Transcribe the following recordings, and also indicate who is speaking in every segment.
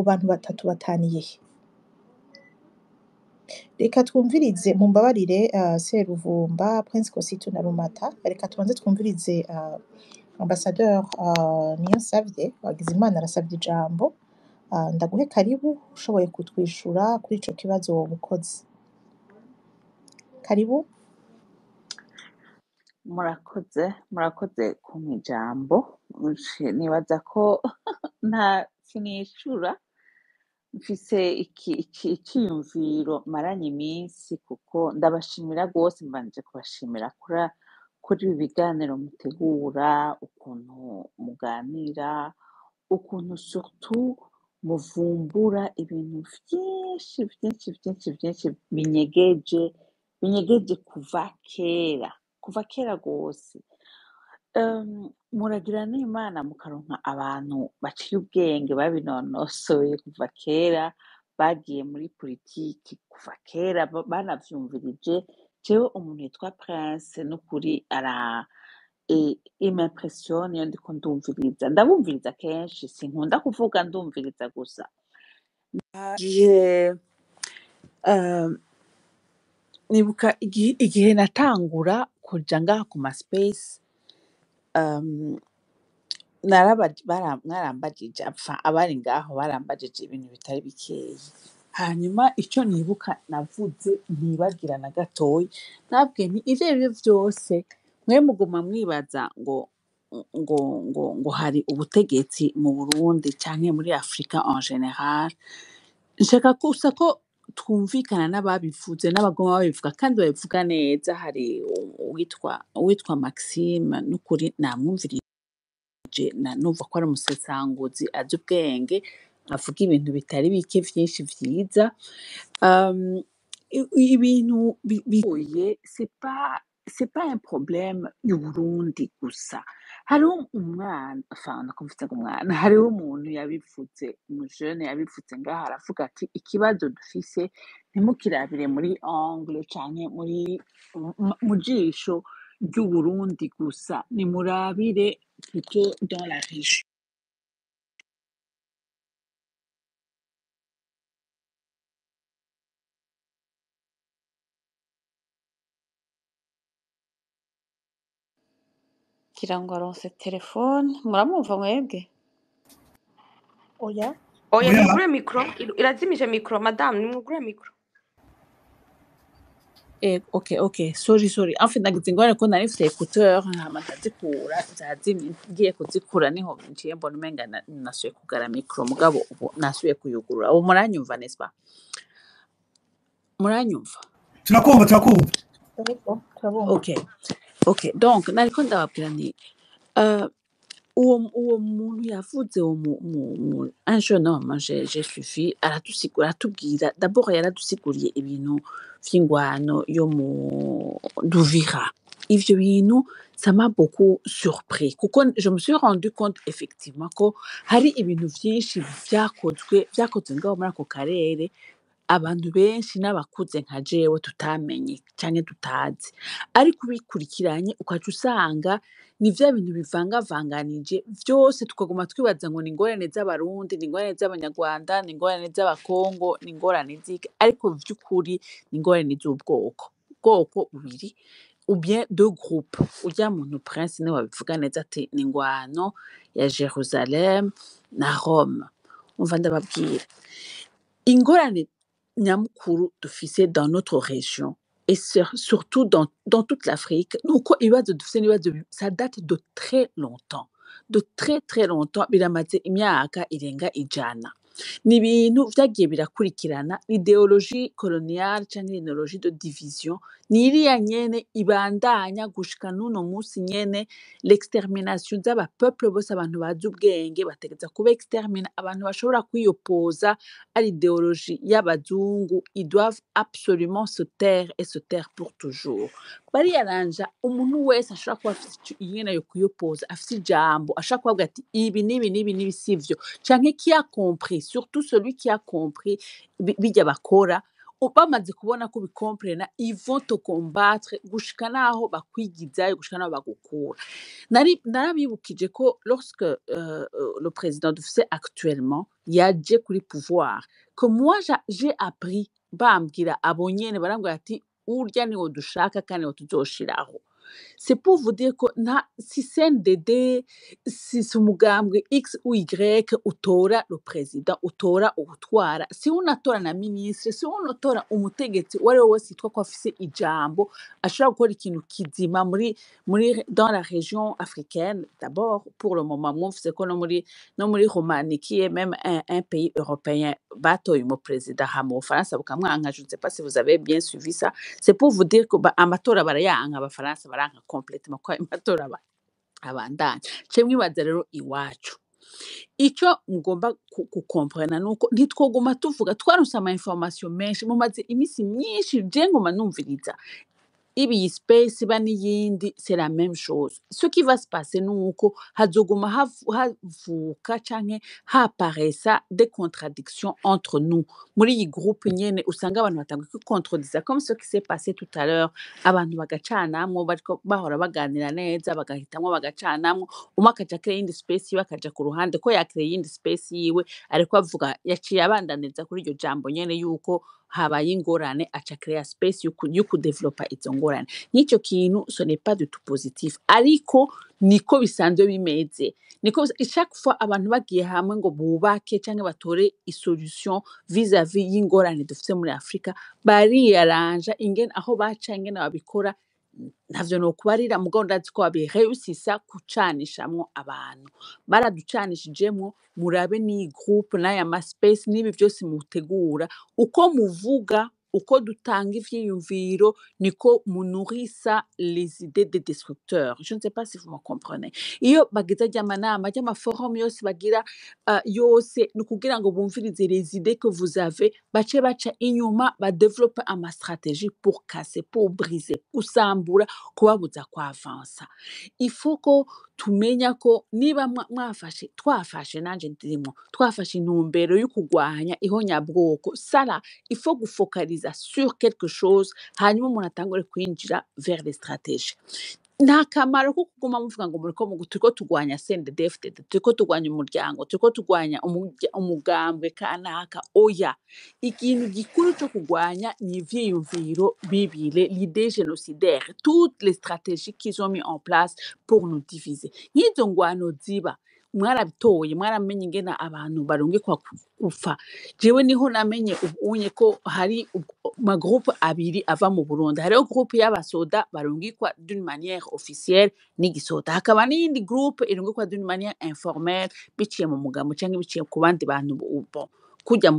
Speaker 1: Bantu batatu bataniye he? Reka twumvirize, mumbabarire, Seruvumba, Prince Kositu na Rumata. Reka tubanze twumvirize ambassadeur Niyonsavye Wagizimana arasavye ijambo. Ndaguhe karibu, ushoboye kutwishura kuri ico kibazo woba ukoze. Karibu.
Speaker 2: Murakoze, murakoze kumpa ijambo. Nibaza ko nta sinishura, mfise iki iciyumviro maranye iminsi, kuko ndabashimira rwose. Mbanje kubashimira kuri ibi biganiro mutegura, ukuntu muganira, ukuntu surtout muvumbura ibintu vyinshi vyinshi vyinshi vyinshi binyegeje kuva kera, kuva kera rwose. Muragira n'Imana mukaronka abantu baciye ubwenge, babinonosoye kuva kera, bagiye muri politiki kuva kera, banavyumvirije. Jewe umuntu yitwa Prince n'ukuri ara il m'impressionne iyo ndiko ndumviriza. Ndabumviriza kenshi, sinkunda kuvuga, ndumviriza gusa. Igihe nibuka igihe natangura kuja ngaha ku ma space, mwarambajije, apfa abari ngaho barambajije ibintu bitari bikeyi. Hanyuma ico nibuka navuze ntibagira na gatoyi, nabwiye nti ivyo arivyo vyose mwe muguma mwibaza ngo hari ubutegetsi mu Burundi canke muri Afrika en général. Nshaka gusa ko twumvikana n'ababivuze n'abaguma babivuga kandi babivuga neza. Hari uwitwa Maxime, n'ukuri namwumvirije, numva ko ari umusesanguzi azi ubwenge, avuga ibintu bitari bike vyinshi vyiza. Ibintu bigoye, c'est pas un problème y'Uburundi gusa. Hariho umwana, enfin nakuvuze ngo umwana, hariho umuntu yabivuze, umujene yabivuze ngaha, aravuga ati ikibazo dufise ntimukirabire muri angle canke muri mu jisho ry'Uburundi gusa, nimurabire plutôt dans la région.
Speaker 3: Ngira ngo aronse telefone. Muramwumva mwebwe?
Speaker 1: Oya.
Speaker 4: Oya.
Speaker 5: Oya.
Speaker 4: Nimugure micro, irazimije micro, madame, nimugure micro.
Speaker 2: Ok, sorry, sorry. En fait, nagize ingorane ko nari mfise écouteur, hama ndazikura, zazimye, ngiye kuzikura niho nciye mbona umenga nasubiye kugara micro, mugabo ubu nasubiye kuyugurura. Ubu muranyumva, n'est-ce pas? Muranyumva?
Speaker 5: Turakumva, turakumva.
Speaker 1: Yego, turabumva.
Speaker 2: Ok. Donc, nariko ndababwira nti uwo muntu yavuze, uwo mu un jeune homme, j'ai suivi, aradusigura, aratubwira, d'abord yaradusiguriye ibintu vy'ingwano yo mu d'Uvira. Ivyo bintu ça m'a beaucoup surpris, kuko je me suis rendu compte effectivement ko hari ibintu vyinshi vyakozwe ngaho muri ako karere, abantu benshi n'abakuze nka jewe tutamenye canke tutazi, ariko ubikurikiranye ukaca usanga ni vya bintu bivangavanganije vyose, tukaguma twibaza ngo ni ingorane z'Abarundi, ni ingorane z'Abanyarwanda, ni ingorane z'Abakongo, ni ingorane ziki, ariko vy'ukuri ni ingorane z'ubwoko, bwoko bubiri ou bien deux groupes. Urya muntu Prince niwe wabivuga neza, ati ni ingwano ya Jerusalem na Rome. Umva, ndababwira ingorane nyamukuru dufise dans notre région et surtout dans toute l'Afrique, nuko ibibazo dufise n'ibibazo ça date de très longtemps, de très très longtemps, biramaze imyaka irenga 100. Ni ibintu vyagiye birakurikirana. Idéologie coloniale canke idéologie de division ni iriya nyene ibandanya gushika n'uno musi nyene. L'extermination z'aba peuple bose, abantu bazi ubwenge bategeza kuba extermina, abantu bashobora kwiyopoza à l'idéologie y'abazungu, ils doivent absolument se taire et se taire pour toujours. Bariyaranja umuntu wese ashobora kuba afise ingene yo kwiyopoza, afise ijambo, ashobora kubavuga ati ibi n'ibi n'ibi n'ibi sivyo, canke qui a compris, surtout celui qui a compris bijya bakora. Bamaze kubona ko ubikomprena, ils vont te combattre gushika naho bakwigizayo, gushika naho bagukura. Narabibukije ko lorsque le président dufise actuellement yaje kuri pouvoir, que moi j'ai appris, bambwira abo nyene, barambwira ati urya niwo dushaka kandi niwo tuzoshiraho. C'est pour vous dire ko nta si CNDD, si umugambwe X ou Y utora le président, utora uwutwara, si unatora na ministre, si unatora umutegetsi uwo ari we wese yitwa ko afise ijambo, ashobora gukora ikintu kizima muri dans la région africaine. D'abord, pour le moment, mwumvise ko no muri Roumanie, qui est même un pays européen, batoye umuperezida, hama Ubufaransa bukamwanka. Je ne sais pas si vous avez bien suivi ça. C'est pour vous dire ko amatora barayanka, Abafaransa baranka complètement ko ayo matora abandanya. Ce mwibaza rero iwacu, ico mugomba gukomprena nuko ntitwoguma tuvuga twaronse ama information menshi. Mumaze iminsi myinshi, je nguma numviriza ibi, iyi space iba n'iyindi, c'est la même chose. Ce qui va se passer nuko hazoguma havuka canke haparesa des contradictions entre nous muri iyi groupe nyene. Usanga abantu batanguye kwikontrodisa, comme ce qui s'est passé tout à l'heure, abantu bagacanamwo. Bariko bahora baganira neza, bagahitamwo bagacanamwo, umwe akaja créer iyindi space yiwe, akaja ku ruhande ko yakreye iyindi space yiwe, ariko avuga, yaciye abandaniriza kuri iryo jambo nyene yuko habaye ingorane, aca créer space yo kudevelopa izo ngorane. Nk'icyo kintu, ce n'est pas du tout positif, ariko niko bisanzwe bimeze, niko chaque fois abantu bagiye hamwe ngo bubake canke batore isolution vis-à-vis y'ingorane dufise muri Afrika, bariyaranja ingene aho baca, ingene babikora ntavyo nokubarira. Mugabo ndazi ko babireyusisa kucanishamwo abantu, baraducanishijemwo. Murabe n'iyi groupe n'aya ma space n'ibi vyose mutegura, uko muvuga, uko dutanga ivyiyumviro, niko munurisa les idées des destructeurs. Je ne sais pas si vous me comprenez. Iyo bagize arya manama, arya maforum yose bagira, yose ni ukugira ngo bumvirize les idées que vous avez, bace baca inyuma badevelope ama stratégie pour casser, pour briser, gusambura, kubabuza kwavansa. Il faut ko tumenya ko niba mwafashe, twafashe, nanje ndimwo, twafashe intumbero yo kurwanya ihonyabwoko, sala il faut gufocaliza sur quelque chose, hanyuma umuntu atangure kwinjira vers les stratégies. Nta kamaro ko kuguma muvuga ngo muriko turiko turwanya CNDD-FDD, turiko turwanya umuryango, turiko turwanya umugambwe kanaka. Oya, ikintu gikuru co kurwanya ni ivyiyumviro bibi, l'idée génocidaire, toutes les stratégies qu'ils ont mis en place pour nous diviser. Nk'izo ngwano ziba, mwarabitoye, mwaramenye ingene abantu barungikwa gupfa. Jewe niho namenye ubunye ko hari magroupe abiri ava mu Burundi. Hariho groupe y'abasoda barungikwa d'une manière officielle n'igisoda, hakaba n'iyindi groupe irungikwa d'une manière informelle, biciye mu mugambo canke biciye ku bandi bantu. Bon, kurya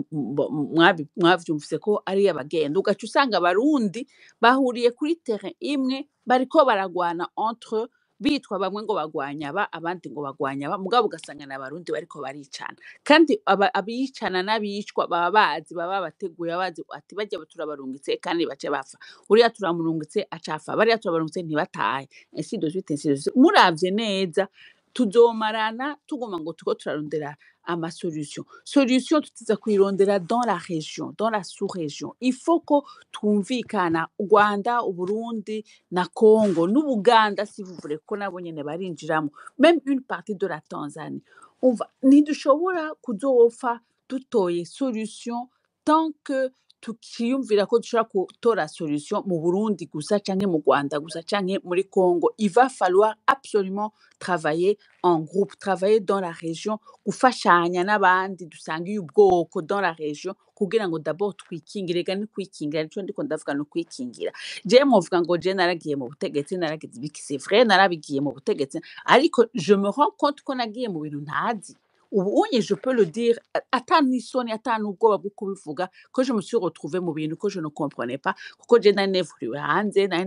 Speaker 2: mwavyumvise ko ari abagenda, ugaca usanga Abarundi bahuriye kuri terrain imwe, bariko baragwana entre, bitwa bamwe ngo bagwanya aba, abandi ngo bagwanya aba, mugabo ugasanga ni Abarundi bariko baricana. Kandi abicana n'abicwa baba bazi, baba bateguye, baba bazi ati barya turabarungitse kandi bace bapfa, uriya turamurungitse acafa, bariya turabarungitse ntibatahe, ainsi de suite, ainsi de suite. Muravye neza, tuzomarana tuguma ngo turiko turarondera ama solution. Solution tutiza kuyirondera dans la région, dans la sous-région. Il faut ko twumvikana, Rwanda, Uburundi na Congo n'Ubuganda, si vous voulez, ko nabo nyene barinjiramo, même une partie de la Tanzanie. Umva, ntidushobora kuzopfa dutoye solution tant que tukiyumvira ko dushobora gutora solution mu Burundi gusa, canke mu Rwanda gusa, canke muri Congo. Il va falloir absolument travailler en groupe, travailler dans la région, gufashanya n'abandi dusangiye ubwoko dans la région, kugira ngo d'abord twikingire. Ega ni kwikingira, nico ndiko ndavuga, ni ukwikingira. Je mwovuga ngo je naragiye mu butegetsi, naragize ibiki. C'est vrai, narabigiye mu butegetsi, ariko je me rends compte ko nagiye mu bintu ntazi. Ubu unye je peux le dire ata n'isoni, ata n'ubwoba bwo kubivuga, ko je me suis retrouvée mu bintu que je ne comprenais pas, kuko je nari nevuriwe hanze, nari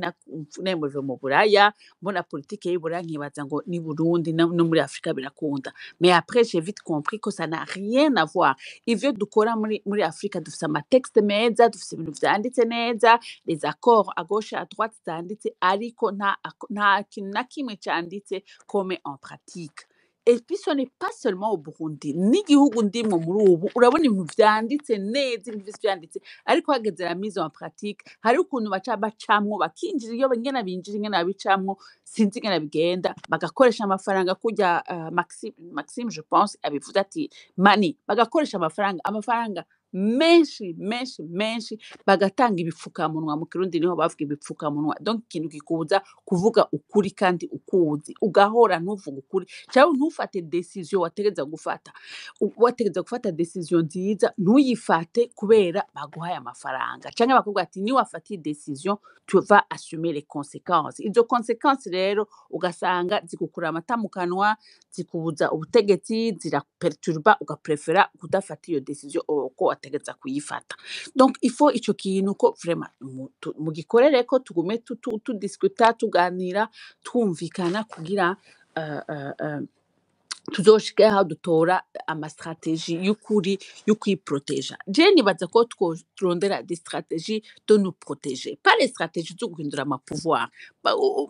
Speaker 2: nevuriwe mu Buraya, mbona politike y'Uburaya, nkibaza ngo ni Burundi no muri Afrika birakunda. Mais après, j'ai vite compris que ça n'a rien à voir. Ivyo dukora muri Afrika, dufise amatexte meza, dufise ibintu vyanditse neza, les accords à gauche, à droite zanditse, ariko nta kintu na kimwe canditse comme en pratique. Et puis ce n'est pas seulement au Burundi, n'igihugu ndimwo muri ubu urabona ibintu vyanditse neza, ibintu vyose vyanditse, ariko hageze la mise en pratique hari ukuntu baca bacamwo bakinjira, iyo ingene binjira ingene babicamwo sinzi ingene bigenda, bagakoresha amafaranga kurya. Maxime je pense abivuze ati mani bagakoresha amafaranga menshi menshi menshi, bagatanga ibipfukamunwa. Mu Kirundi niho bavuga ibipfukamunwa, donc ikintu kikubuza kuvuga ukuri kandi ukuzi ugahora ntuvuge ukuri cyangwa ntufate decision wategeza gufata. Wategeza gufata decision nziza ntuyifate kubera baguhaye amafaranga cyangwa bakubwira ati niwafata iyi decision tu vas assumer les conséquences. Izo conséquences rero ugasanga zigukura amata mu kanwa, zikubuza ubutegetsi, ziraperturba, ugaprefera kudafata iyo decision uko wategeza kuyifata. Donc il faut ico kintu ko vraiment mugikorereko, tugume tudiscuta, tuganira, twumvikana kugira tuzoshike aho dutora amastratégie y'ukuri yo kwiproteja. Je nibaza ko tworondera des stratégies de nous protéger, pas les stratégies zo guhindura amapouvoir.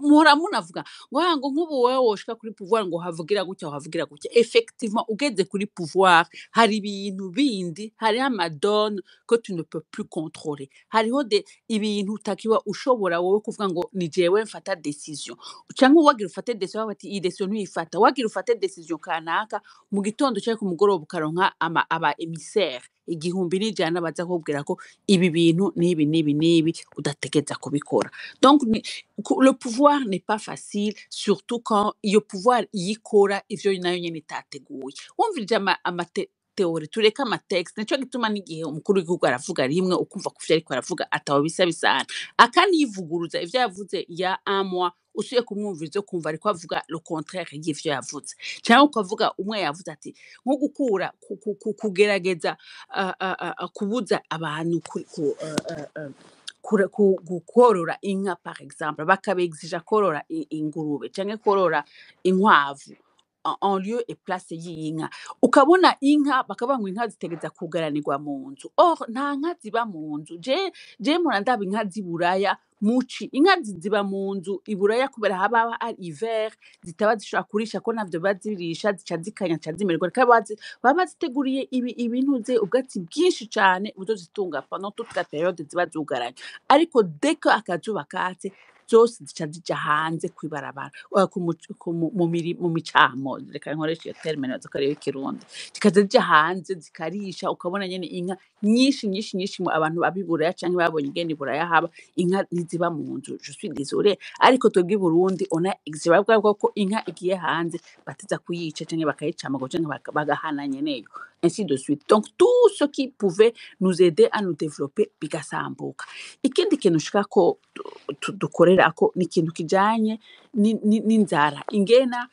Speaker 2: Muhora munavuga ngo ah, ngo nk'ubu wewe woshika kuri pouvoir ngo havugira gutya, havugira gutya. Effectivement, ugeze kuri pouvoir hari ibintu bindi, hariho amadone que tu ne peux plus contrôler, hariho de ibintu utakiba ushobora wowe kuvuga ngo ni jewe mfata décision, cyangwa wagira ufate décision bati iyi décision ntuyifata, wagira ufate décision kanaka mu gitondo cyangwa ku mugoroba ukaronka aba émissaire 1100 baza kukubwira ko ibi bintu n'ibi n'ibi n'ibi udategereza kubikora. Donc le pouvoir n'est pas facile, surtout quand iyo pouvoir iyikora ivyo nayo nyene itateguye. Wumvirije ama théorie, tureke amatexte. Nico gituma n'igihe umukuru w'igihugu aravuga rimwe ukumva kuvyo ariko aravuga ataho bisa bisana, akanivuguruza ivyo yavuze ya un mois, usuye kumwumviriza ukumva ariko avuga le contraire y'ivyo yavuze, cyangwa ukavuga umwe yavuze ati nko gukura kugerageza kubuza abantu korora inka par exemple, bakabexija korora ingurube canke korora inkwavu en lieu et place y'inka. Ukabona inka bakavuga ngo inka zitegereza kugaranirwa mu nzu, or nta nka ziba mu nzu. Je mpora ndaba inka z'i Buraya muci, inka ziba mu nzu i Buraya kubera haba ari hiver, zitaba zishobora kurisha ko ntavyo bazirisha, zica zikanya, zica zimererwa. Kandi baba baziteguriye ibi ibintuze ubwatsi bwinshi cane buzozitunga pendant toute la période ziba zugaranye, ariko dès que akazuba katse zose zica zija hanze kwibarabara, mu micamo, reka nkoreshe iyo terme nazo ko ariyo y'ikirundi, zikaza zija hanze zikarisha. Ukabona nyene inka nyinshi nyinshi nyinshi mu abantu baba i Buraya canke babonye ingene i Buraya haba inka ntiziba mu nzu, je suis désolée. Ariko twebwe i Burundi on a exigé, bavuga ko inka igiye hanze bateza kuyica canke bakayica amaguru canke bagahana nyeneyo, ainsi de suite. Donc tout ce qui pouvait nous aider à nous développer bigasambuka. Ikindi kintu nshaka ko dukorerako ni ikintu kijanye n'inzara, ingena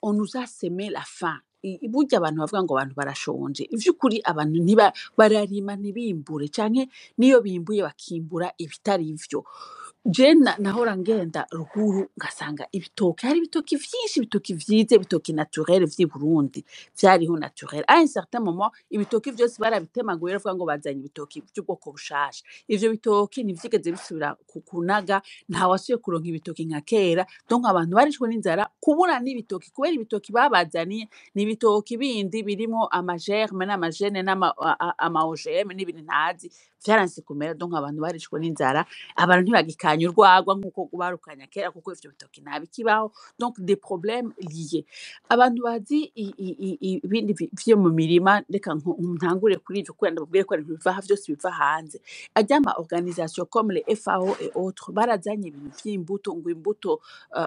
Speaker 2: on nous a semé la faim. Burya abantu bavuga ngo abantu barashonje, ivy'ukuri abantu ntiba bararima ntibimbure, canke niyo bimbuye bakimbura ibitari vyo. Je nahora ngenda ruguru ngasanga ibitoki, hari ibitoki vyinshi, ibitoki vyiza, ibitoki naturel vy'i Burundi vyariho naturel. À un certain moment ibitoki vyose barabitemaguye, bavuga ngo bazanye ibitoki vy'ubwoko bushasha. Ivyo bitoki ntivyigeze bisubira kunaga, ntawasubiye kuronka ibitoki nka kera. Donc abantu barishwe n'inzara kubura n'ibitoki kubera ibitoki babazaniye ni ibitoki bindi birimo amagerme n'amagene n'ama ama OGM n'ibintu ntazi, vyaranse kumera. Donc abantu barishwe n'inzara, abantu ntibagikanya urwagwa nk'uko barukanya kera kuko ivyo bitoki ntabikibaho. Donc des problèmes liés, abantu bazi ibindi vyo mu mirima. Reka ntangure kuri ivyo kubera ndababwire ko ibintu biva vyose biva hanze. Ajya ama organisation comme les FAO et autres barazanye ibintu vy'imbuto, ngo imbuto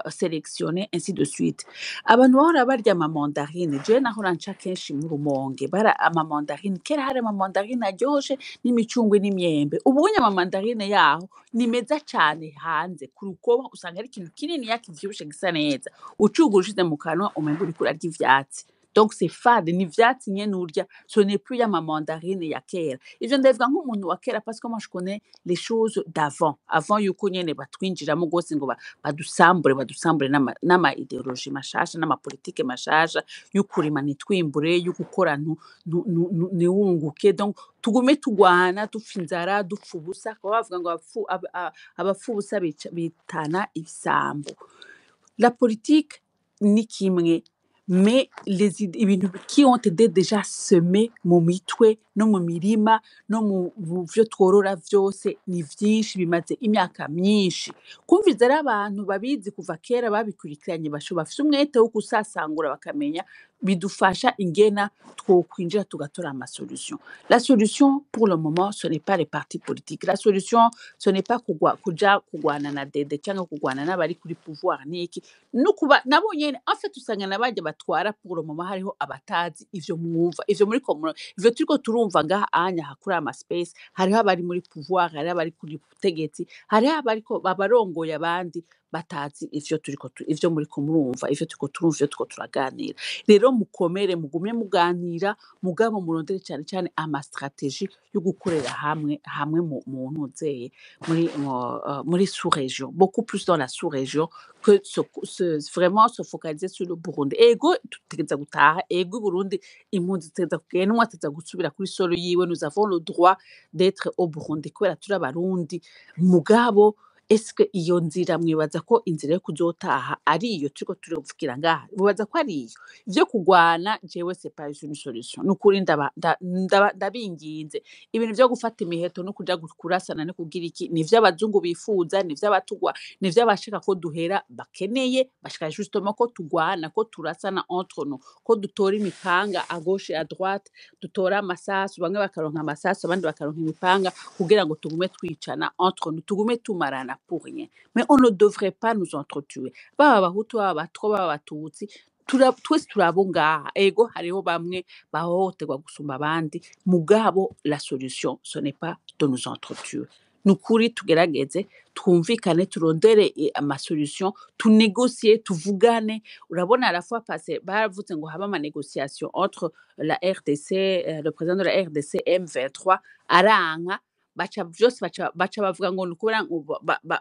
Speaker 2: sélectionnées, ainsi de suite. Abantu bahora barya ama mandarine, jewe nahora nca kenshi mu Rumonge, bara ama mandarine kera, hari ama mandarine aryoshe n'imicungwe n'imyembe. Ubunye ama mandarine yaho ni meza cane, hanze ku rukoba usanga ari ikintu kininiya kivyibushe gisa neza, ucugura ushize mu kanwa umenga uriko urarya ivyatsi. Donc c'est fade, ni ivyatsi nyene urya, ce n'est plus ya ma mandarine ya kera. Ivyo ndabivuga nk'umuntu wa kera parce que moi je connais les choses d'avant, avant yuko nyene batwinjiramo gose ngo badusambure n'ama idéologie mashasha n'ama politique mashasha y'ukurima ntitwimbure, yo gukora ntiwunguke. Donc tugume tugwana, dupfa inzara, dupfa ubusa. Bakaba bavuga ngo abapfa ubusa bitana ibisambo. La politique ni kimwe. Mais les ibintu qui ont été déjà semés mu mitwe no mu mirima no mu vyo tworora vyose ni vyinshi, bimaze imyaka myinshi. Kumviriza rero abantu babizi kuva kera, babikurikiranye, bafise umwete wo gusasangura bakamenya, bidufasha ingena twokwinjira tugatora ama solution. La solution pour le moment, ce n'est pas les partis politiques. La solution, ce n'est pas kugwa, kuja kugwana na dede cyangwa kugwana n'abari kuri pouvoir niki nukuba nabo nyene. En fait, usanga nabajya batwara pour le moment hariho abatazi ivyo mwumva, ivyo muri ko ivyo turiko turumva ngaha anya kuri ama space. Hariho abari muri pouvoir, hariho abari kuri butegetsi, hariho abariko babarongoye abandi batazi ivyo turiko ivyo muriko murumva, ivyo turiko turumva, ivyo turiko turaganira. Rero mukomere, mugume muganira, mugabo murondere cyane cyane ama stratégie yo gukorera hamwe hamwe mu ntuzeye muri muri sous-région, beaucoup plus dans la sous-région que vraiment se focaliser sur le Burundi. Ego tutegereza gutaha, ego i Burundi impunzi zitegereza kugenda, umwe ategereza gusubira kuri sol yiwe. Nous avons le droit d'être au Burundi kubera turi Abarundi. Mugabo est-ce que iyo nzira, mwibaza ko inzira yo kuzotaha ari iyo turiko turavugira ngaha? Mubaza ko ari iyo? Ivyo kugwana, jewe c'est pas une solution. Nukuri ndabinginze, ibintu vyo gufata imiheto no kuja kurasana no kugira iki, ni ivy'abazungu bifuza, ni ivy'abatugwa, ni ivy'abashaka ko duhera bakeneye. Bashaka justement ko tugwana, ko turasana entre nous, ko dutora imipanga à gauche et à droite, dutora amasasu, bamwe bakaronka amasasu, abandi bakaronka imipanga, kugira ngo tugume twicana entre nous, tugume tumarana pour rien. Mais on ne devrait pas nous entretuer, baba Abahutu, baba Abatwa, baba Abatutsi, twese turabo ngaha. Ego hariho bamwe bahohoterwa gusumba abandi, mugabo la solution, ce n'est pas de nous entretuer. Nukuri tugerageze twumvikane, turondere ama solution, tunégocier, tuvugane. Urabona, la fois passée baravuze ngo haba ama négociation entre la RDC, le président de la RDC, M23, aranka, baca vyose baca bavuga ngo nukubera ngo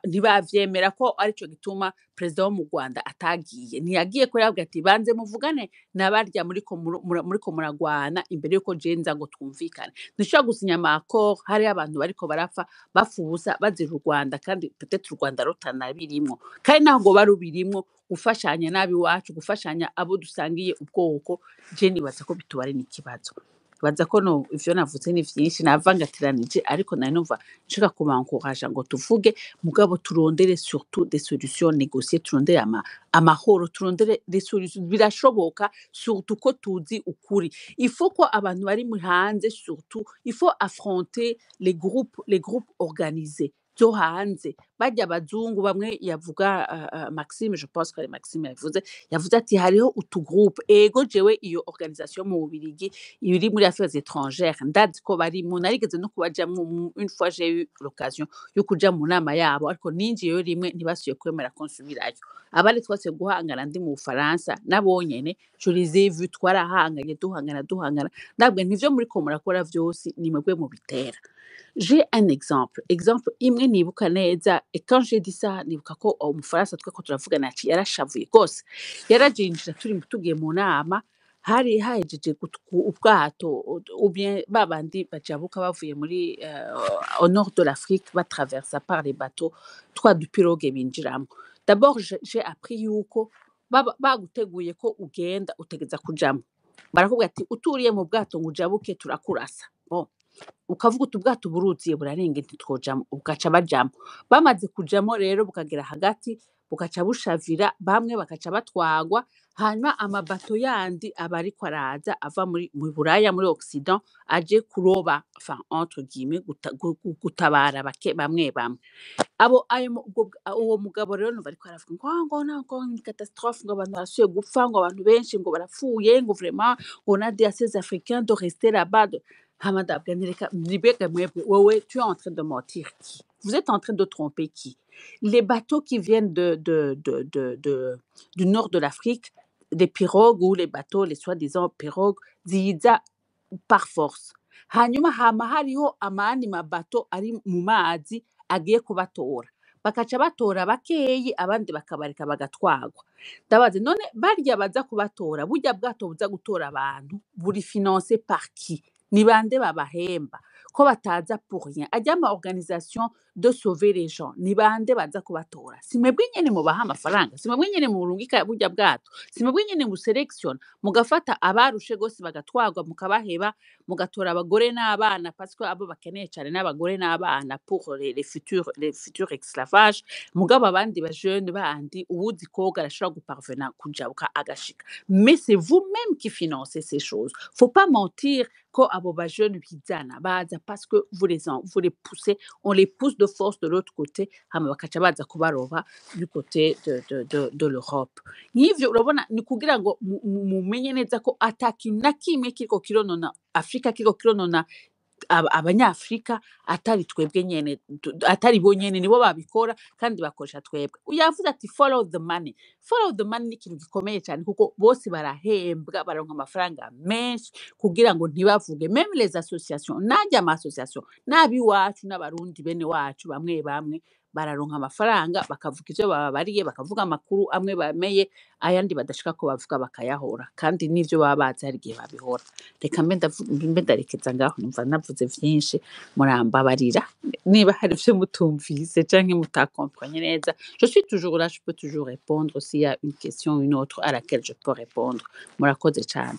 Speaker 2: ntibavyemera ko arico gituma perezida wo mu Rwanda atagiye. Ntiyagiye ko yababwira ati: "Banze muvugane nabarya muriko muragwana imbere yuko je nza ngo twumvikane." Ntushobora gusinya ama accord hariyo abantu bariko barapfa, bapfa ubusa, bazira u Rwanda, kandi peut-être u Rwanda rutanabirimwo, kandi naho ngo barubirimwo, gufashanya n'abiwacu, gufashanya abo dusangiye ubwoko, je nibaza ko bitubare n'ikibazo. Baza ko no ivyo navuze ni vyinshi, navangatiranije, ariko nari numva nshaka kubankuraja ngo tuvuge, mugabo turondere surtout des solutions négociées, turondere amahoro, turondere des solutions. Birashoboka, surtout ko tuzi ukuri. Il faut ko abantu bari mu hanze, surtout il faut affronter les groupes organisés byo hanze, bajya abazungu bamwe yavuga, Maxime, je pense ko ari Maxime yavuze ati hariho utugroupe. Ego, jewe iyo organisation mu Bubirigi iri muri affaires étrangères, ndazi ko barimo, narigeze no kubajamwo une fois. J'ai eu l'occasion yo kuja mu nama yabo, ariko ninjiyeyo rimwe ntibasubiye kwemera ko nsubirayo. Abandi twasubiye guhangana ndi mu Bufaransa, nabo nyene je les ai vus, twarahanganye, duhangana duhangana, ndabwe ntivyo muriko murakora vyose ni mwebwe mubitera. J'ai un exemple, exemple imwe nibuka neza, et quand j'ai dit ça, nibuka ko umufaransa tweko turavugana yarashavuye rwose, yarajinjira turi tugiye mu nama, hari hahejeje ubwato ou bien babandi bajabuka bavuye muri au nord de l'Afrique, batraversa par les bateaux, twa dupirogue binjiramo. D'abord j'ai appris yuko baguteguye ko ugenda utegeza kujamwo, barakubwira ati: "Uturiye mu bwato ngo ujabuke turakurasa." Bon, ukavuga uti: "Ubwato buruzuye, burarenga, ntitwojamo." Bugaca bajamo. Bamaze kujamo rero, bukagera hagati bugaca bushavira, bamwe bagaca batwagwa, hanyuma amabato yandi aba ariko araza ava muri mu Buraya, muri Occident, aje kuroba, enfin entre guillemets gutabara bake bamwe bamwe abo ayo uwo mugabo rero numva ariko aravuga ngo ngo ngo ni catastrophe, ngo abantu barasubiye gupfa, ngo abantu benshi ngo barapfuye, ngo vraiment on a dit à ces Africains de rester là-bas. Hama ndabwira nti: "Reka nibega mwebwe, wewe tu es en train de mentir qui? Vous êtes en train de tromper qui? Les bateaux qui viennent du nord de l'Afrique, des pirogues ou les bateaux, les soi-disant pirogues, ziza par force, hanyuma hama hariho amandi mabato ari mu mazi agiye kubatora, bakaca batora bakeyi, abandi bakabareka bagatwagwa. Ndabaza none barya baza kubatora, burya bwato buza gutora abantu buri financé par qui? Ni bande babahemba?" Ko bataza pour rien. Ajya ama organisation de sauver les gens, ni bande baza kubatora? Si mwebwe nyene mubaha amafaranga? Si mwebwe nyene murungika burya bwato? Si mwebwe nyene muselectiona, mugafata abarushe gose bagatwarwa, mukabaheba, mugatora abagore n'abana, parce que abo bakeneye cane n'abagore n'abana pour les futurs esclavages? Mugabo abandi ba jeune bandi, uwuzi koga arashobora guparvena kujabuka agashika. Mais c'est vous-même qui financez ces choses, faut pas mentir ko abo ba jeune bizana. Baza parce que vous les poussez, on les pousse de force de l'autre côté, hama bakaca baza kubaroba du côté de l'Europe. Nk'ivyo urabona, ni kugira ngo mumenye neza ko ata kintu na kimwe kiriko kironona Afurika, kiriko kironona abanyafurika, atari twebwe nyene, atari bo nyene. Nibo babikora kandi bakoresha twebwe. Yavuze ati "Follow the money." Follow the money ni ikintu gikomeye cyane, kuko bose barahembwa, baronka amafaranga menshi kugira ngo ntibavuge. Même les associations, najya ama association n'abiwacu n'abarundi bene wacu, bamwe bamwe bararonka amafaranga, bakavuga ivyo bababariye, bakavuga amakuru amwe bameye, ayandi badashika ko bavuga bakayahora. Kandi n'ivyo baba bazi hari igihe babihora. Reka mbe ndarekeza ngaho, numva navuze vyinshi. Murambabarira niba hari ivyo mutumvise canke mutakompranye neza. Je suis toujours là, je peux toujours répondre s'il y a une question ou une autre à laquelle je peux répondre. Murakoze cane.